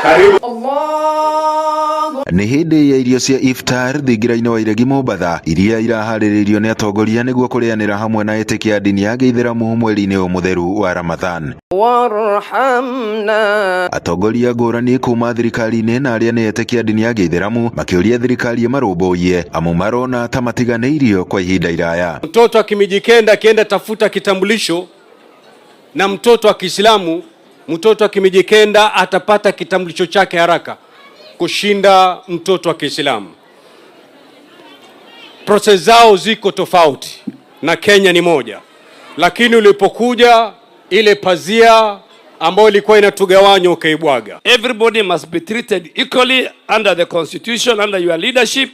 Karibu. Nĩ hĩndĩ ya irio cia iftar thingira-inĩ wa Iregi Mombatha, iria iraharĩrĩirio nĩ atongoria nĩguo kũrĩanĩra hamwe na etĩkia a ndini ya gĩithĩramu mweri-inĩ ũyũ mũtheru wa Ramadhan. Atongoria ngũrani kuma thirikari-inĩ na arĩa nĩ etĩkia ndini ya gĩithĩramu makĩũria thirikari ĩmarũmbũiye amu marona ta matiganĩirio kwa ihinda iraya. Mtoto wa Kimijikenda akienda tafuta kitambulisho na mtoto wa Kiislamu, mtoto wa Kimijikenda atapata kitambulisho chake haraka kushinda mtoto wa Kiislamu. Process zao ziko tofauti na Kenya ni moja, lakini ulipokuja ile pazia ambayo ilikuwa inatugawanya ukaibwaga. Everybody must be treated equally under the constitution, under your leadership.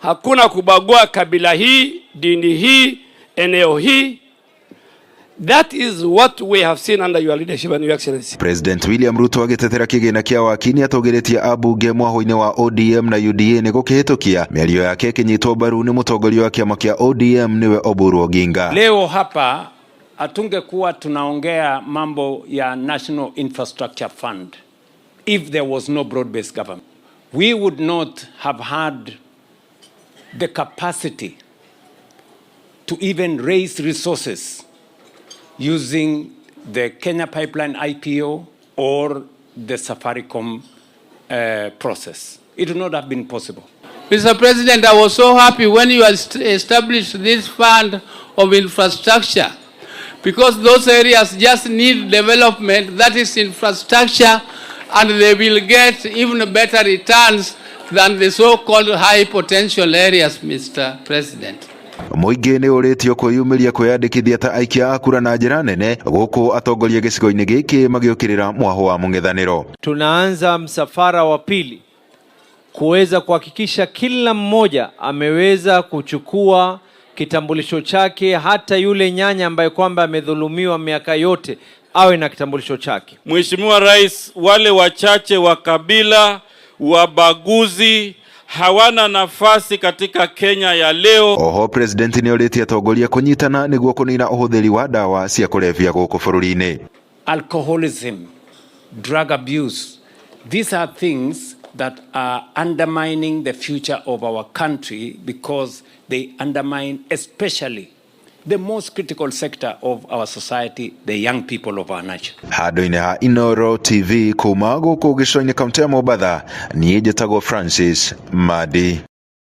Hakuna kubagua kabila hii, dini hii, eneo hii. That is what we have seen under your leadership and your excellency. President William Ruto agĩtetera kĩgĩna kĩa waki nĩatũgĩrĩtie ambunge mwahũ-inĩ wa ODM na UDA nĩ gũkĩhĩtũkia mĩario yake ĩkĩnyitwo mbaru nĩ mũtongoria wa kĩama kĩa ODM nĩwe Oburu Oginga. Leo hapa hatungekuwa tunaongea mambo ya National Infrastructure Fund if there was no broad-based government. We would not have had the capacity to even raise resources using the Kenya Pipeline IPO or the Safaricom process. It would not have been possible. Mr. President, I was so happy when you established this fund of infrastructure because those areas just need development, that is infrastructure, and they will get even better returns than the so-called high potential areas, Mr. President. Mũingĩ nĩ ũrĩtio kwĩyumĩria kwĩyandĩkithia ta aikia a kura na njĩra nene gũkũ atongoria gĩcigo-inĩ gĩkĩ magĩũkĩrĩra mwahũ wa mũng'ethanĩro. Tunaanza msafara wa pili kuweza kuhakikisha kila mmoja ameweza kuchukua kitambulisho chake, hata yule nyanya ambaye kwamba amedhulumiwa miaka yote awe na kitambulisho chake. Mheshimiwa Rais, wale wachache wa kabila wabaguzi hawana nafasi katika Kenya ya leo. Oho president nĩ orĩtie atongoria kũnyitana nĩguo kũnina ũhũthĩri wa ndawa cia kũrebia gũkũ bũrũri-inĩ. Alcoholism, drug abuse, these are things that are undermining the future of our country because they undermine especially the most critical sector of our society, the young people of our nation. Handũ-inĩ ha Inoro TV kuma gũkũ gĩcũa-inĩ kaũntĩ ya Mombatha, niĩ njĩtagwo Francis Madi.